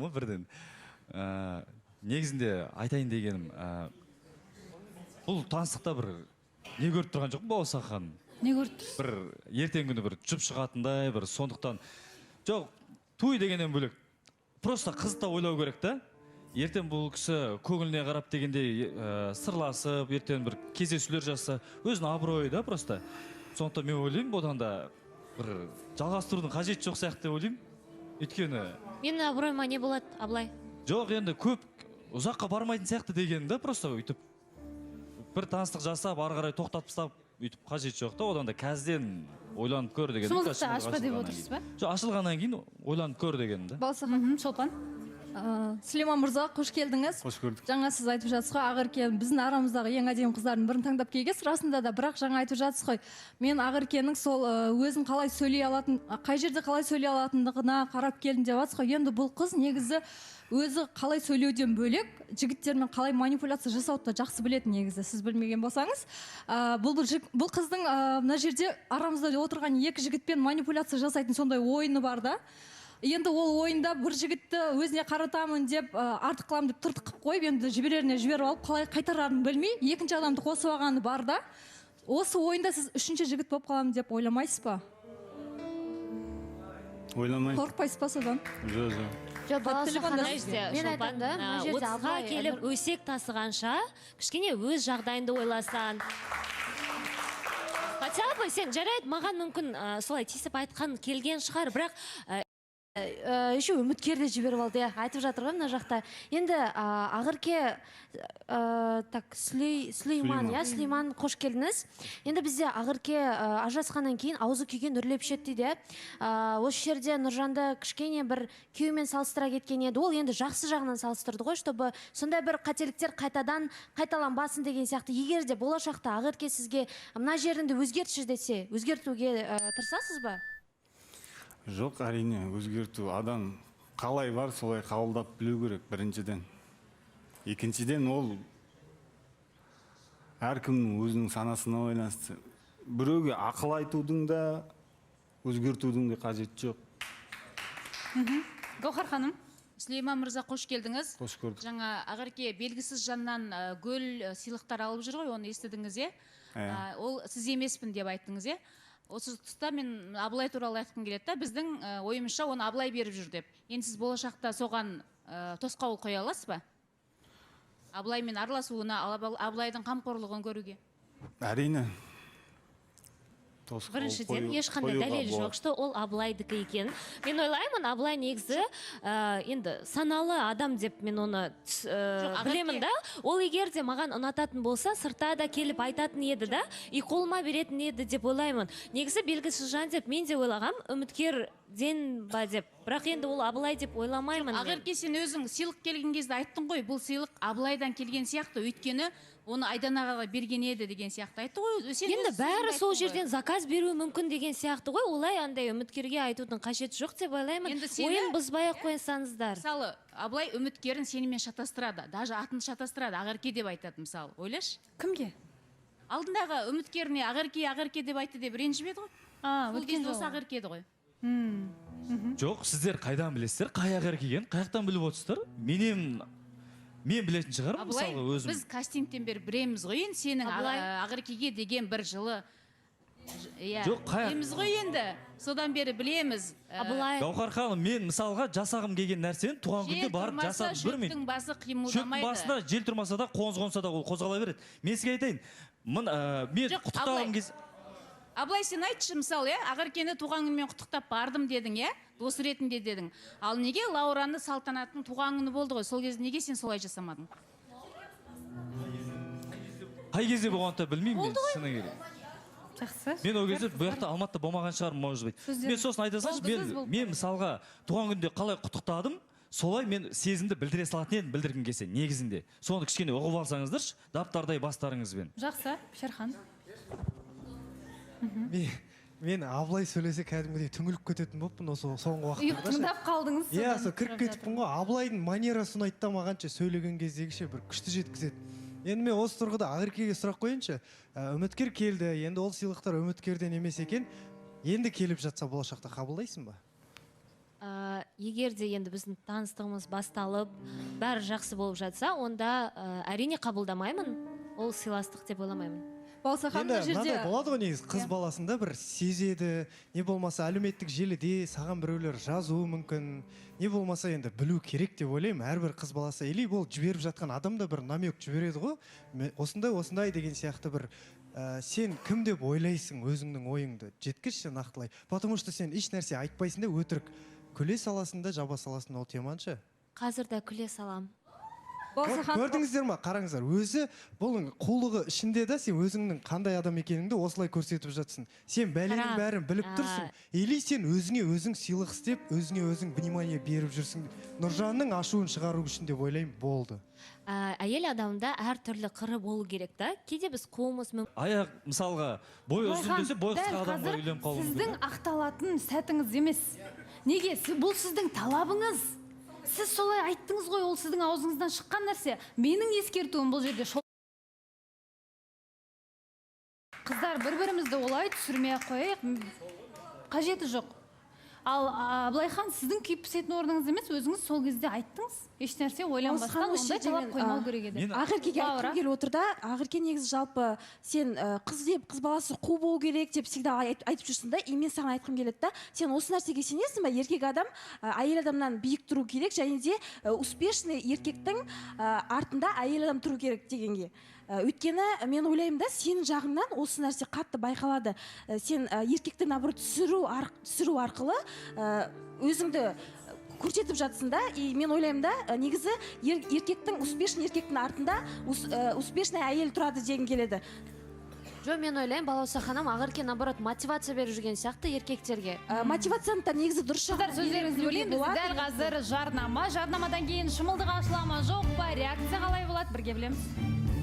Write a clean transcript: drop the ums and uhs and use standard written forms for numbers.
Ғой бірден. Негізінде айтайын дегенім, бұл таныстықта бір не көріп тұрған жоқпын, Бауырсақ ханым. Не көріп тұрсыз? Бір ертеңгі күні бір жұп шығатындай бір, сондықтан жоқ, туй дегеннен бөлек, просто қызды да ойлау керек та. Ертең бұл кісі көңіліне қарап дегендей, сырласып, ертең бір кездесулер жасаса, өзінің абыройы да просто. Сондықтан мен ойлаймын, одан да бір жалғастырудың қажеті жоқ сияқты деп ойлаймын, өйткені Менің абыройыма не болады, Абылай? Жоқ, енді көп ұзаққа бармайтын сияқты дегенім да. Просто өйтіп бір таныстық жасап, ары қарай тоқтатып тастап, өйтіп қажеті жоқ та. Одан да қазірден ойланып көр деген. Шымылдықты ашпа деп отырсыз ба? Жоқ, ашылғаннан кейін ойланып көр дегенім да. Балсахан. Шолпан. Сүлейман мырза, қош келдіңіз. Қош көрдік. Жаңа сіз айтып жатсыз ғой, Ақерке біздің арамыздағы ең әдемі қыздардың бірін таңдап келгенсіз, расында да. Бірақ жаңа айтып жатсыз ғой, мен Ақеркенің сол өзін қалай сөйлей алатын, қай жерде қалай сөйлей алатындығына қарап келдім деп жатсыз ғой. Енді бұл қыз негізі өзі қалай сөйлеуден бөлек, жігіттермен қалай манипуляция жасауды да жақсы біледі негізі, сіз білмеген болсаңыз. Бұл қыздың мына жерде арамызда отырған екі жігітпен манипуляция жасайтын сондай ойыны бар да. Енді ол ойында бір жігітті өзіне қаратамын деп, артық қыламын деп тыртық қылып қойып, енді жібереріне жіберіп алып, қалай қайтарарын білмей, екінші адамды қосып алғаны бар да. Осы ойында сіз үшінші жігіт болып қаламын деп ойламайсыз ба? Ойламаймын. Қорықпайсыз ба содан? Жоқ. Жоқ, Балауса Телефонда ханым, Знаете, мен Шолпан, айтамын да, мына жерде 30-ға Абылай, келіп өсек тасығанша, кішкене өз жағдайыңды ойласаң. Хотя бы сен, жарайды, маған мүмкін солай тиісіп айтқан келген шығар, бірақ Еще үміткер де жіберіп алды, иә, айтып жатыр ғой мына жақта. Енді Ақерке, так, Сүлейман, Сүлейман. иә, Сүлейман, қош келдіңіз. Енді бізде Ақерке ажырасқаннан кейін аузы күйген үрлеп ішеді дейді, иә. Осы жерде Нұржанды кішкене бір күйеуімен салыстыра кеткен еді. Ол енді жақсы жағынан салыстырды ғой, чтобы сондай бір қателіктер қайтадан қайталанбасын деген сияқты. Егер де болашақта Ақерке сізге мына жеріңді өзгертші десе, өзгертуге тырысасыз ба? Жоқ, әрине, өзгерту, адам қалай бар, солай қабылдап білу керек біріншіден. Екіншіден, ол әркімнің өзінің санасына байланысты. Біреуге ақыл айтудың да, өзгертудің де қажеті жоқ. Гауһар ханым. Сүлейман мырза, қош келдіңіз. Қош көрдік. Жаңа Ақерке белгісіз жаннан гүл, сыйлықтар алып жүр ғой, оны естідіңіз, иә? Иә. Ол сіз емеспін деп айттыңыз, иә? Осы тұста мен Абылай туралы айтқым келеді да, біздің ойымызша, оны Абылай беріп жүр деп. Енді сіз болашақта соған тосқауыл қоя аласыз ба? Абылаймен араласуына, Абылайдың қамқорлығын көруге. Әрине. Тосқауыл Біріншіден, ешқандай қоюға дәлел болады. жоқ, что ол Абылайдікі екен. Мен ойлаймын, Абылай негізі енді саналы адам деп мен оны Жоқ, Ақерке. білемін да. Ол егер де маған ұнататын болса, сыртта да келіп айтатын еді да, и қолыма беретін еді деп ойлаймын. Негізі белгісіз жан деп мен де ойлағам, үміткерден ба деп. Бірақ енді ол Абылай деп ойламаймын мен. Ақерке, сен өзің сыйлық келген кезде айттың ғой, бұл сыйлық Абылайдан келген сияқты, өйткені оны Айданаға берген еді деген сияқты айтты ғой. Сен Енді өз бәрі сөзіңде сол айттың ғой. жерден заказ беруі мүмкін деген сияқты ғой. Олай андай үміткерге айтудың қажеті жоқ деп ойлаймын. Енді сені- Ойын бұзбай ақ қойсаңыздар. Мысалы, Абылай үміткерін сенімен шатастырады, даже атын шатастырады, Ақерке деп айтады, мысалы, ойлашы. Кімге? Алдындағы үміткеріне Ақерке, Ақерке деп айтты деп ренжімеді ғой. А, Сол өткен кезде осы жолы. Ақерке еді ғой. Жоқ, сіздер қайдан білесіздер қай Ақерке екенін? Қай жақтан біліп отырсыздар? Менен, мен білетін шығармын. Абылай, Мысалға, өзім біз кастингтен бері білеміз ғой енді сенің Абылай. Ақеркеге деген бір жылы иә, Жоқ, білеміз ғой енді, содан бері білеміз. Абылай. Гауһар ханым, мен мысалға жасағым келген нәрсені туған күнде Жел барып тұрмаса, жасадым. Бір минут. шөптің басы Шөптің қимылдамайды. басында жел тұрмаса да, қоңыз қонса да, ол қозғала береді. Мен сізге айтайын, мен Жоқ, құттықтаған Абылай. кез Абылай, сен айтшы, мысалы, иә, Ақеркені туған күнімен құттықтап бардым дедің, иә, дос ретінде дедің. Ал неге Лаураны, Салтанаттың туған күні болды ғой, сол кезде неге сен солай жасамадың? Қай кезде болғанын да білмеймін мен, шыны керек. Жақсы. Мен ол кезде бұл жақта, Алматыда болмаған шығармын, может быть. Сөздер- Мен сосын айта салайыншы, Болды, сөз мен, болып мен мысалға туған күнде қалай құттықтадым, солай мен сезімді білдіре салатын едім, білдіргім келсе негізінде. Соны кішкене ұғып алсаңыздаршы, даптардай бастарыңызбен. Жақсы, Шерхан. Мен Абылай сөйлесе, кәдімгідей түңіліп кететін болыппын осы соңғы Үйіп уақыттарда ше. тыңдап қалдыңыз. Иә, Содан сол кіріп сұрап кетіппін ғой. Абылайдың манерасы ұнайды да маған ше, сөйлеген кездегі ше, бір күшті жеткізеді. Енді мен осы тұрғыда Ақеркеге сұрақ қояйыншы. Үміткер келді, енді ол сыйлықтар үміткерден емес екен. Енді келіп жатса, болашақта қабылдайсың ба? Егер де енді біздің таныстығымыз басталып, бәрі жақсы болып жатса, онда әрине қабылдамаймын. Ол сыйластық деп ойламаймын. Балауса ханым, Енді мына жерде мынандай болады ғой, негізі қыз баласында бір сезеді, не болмаса әлеуметтік желіде саған біреулер жазуы мүмкін, не болмаса енді білу керек деп ойлаймын әрбір қыз баласы. Или ол жіберіп жатқан адам да бір намек жібереді ғой, осындай осындай деген сияқты бір сен кім деп ойлайсың, өзіңнің ойыңды жеткізші нақтылай, потому что сен еш нәрсе айтпайсың да, өтірік күле саласың да, жаба саласың ол теманы ше. Қазір де күле салам. Балауса ханым, Көрдіңіздер ма, қараңыздар, өзі бұның қулығы ішінде да, сен өзіңнің қандай адам екеніңді осылай көрсетіп жатсың. Сен бәленің бәрін біліп тұрсың, или сен өзіңе өзің сыйлық істеп, өзіңе өзің внимание беріп жүрсің Нұржанның ашуын шығару үшін деп ойлаймын. Болды. Әйел адамда әртүрлі қыры болу керек та, кейде біз қуымыз мүмкін. Аяқ, мысалға, бойы ұзын Абылайхан, десе, бойы дәл қысқа адамға қазір үйленіп қалуы мүмкін. сіздің ақталатын сәтіңіз емес. Неге? Бұл сіздің талабыңыз, сіз солай айттыңыз ғой, ол сіздің аузыңыздан шыққан нәрсе. Менің ескертуім бұл жерде шол, қыздар, бір бірімізді олай түсірмей ақ қояйық, қажеті жоқ. Ал Абылайхан, сіздің күйіп пісетін орныңыз емес, өзіңіз сол кезде айттыңыз, ешнәрсе ойланбастан Осы ондай жерде талап мен, қоймау керек еді. Ақеркеге Лаура. айтқым келіп отыр да. Ақерке, негізі жалпы сен қыз деп, қыз баласы қу болу керек деп всегда айтып жүрсің да. И мен саған айтқым келеді да, сен осы нәрсеге сенесің ба? Еркек адам әйел адамнан биік тұру керек және де успешный еркектің артында әйел адам тұру керек дегенге. Өйткені мен ойлаймын да, сенің жағыңнан осы нәрсе қатты байқалады. Сен еркекті наоборот түсіру арқылы өзіңді көрсетіп жатсың да. И мен ойлаймын да, негізі еркектің, успешный еркектің артында успешный әйел тұрады дегім келеді. Жоқ, мен ойлаймын, Балауса ханым, Ақерке наоборот мотивация беріп жүрген сияқты еркектерге. Мотивацияны да негізі дұрыс Қыздар, жағынан сөздеріңізді беруге бөлейін. Бізде болады. дәл қазір жарнама. Жарнамадан кейін шымылдық ашыла ма, жоқ па, реакция қалай болады, бірге білеміз.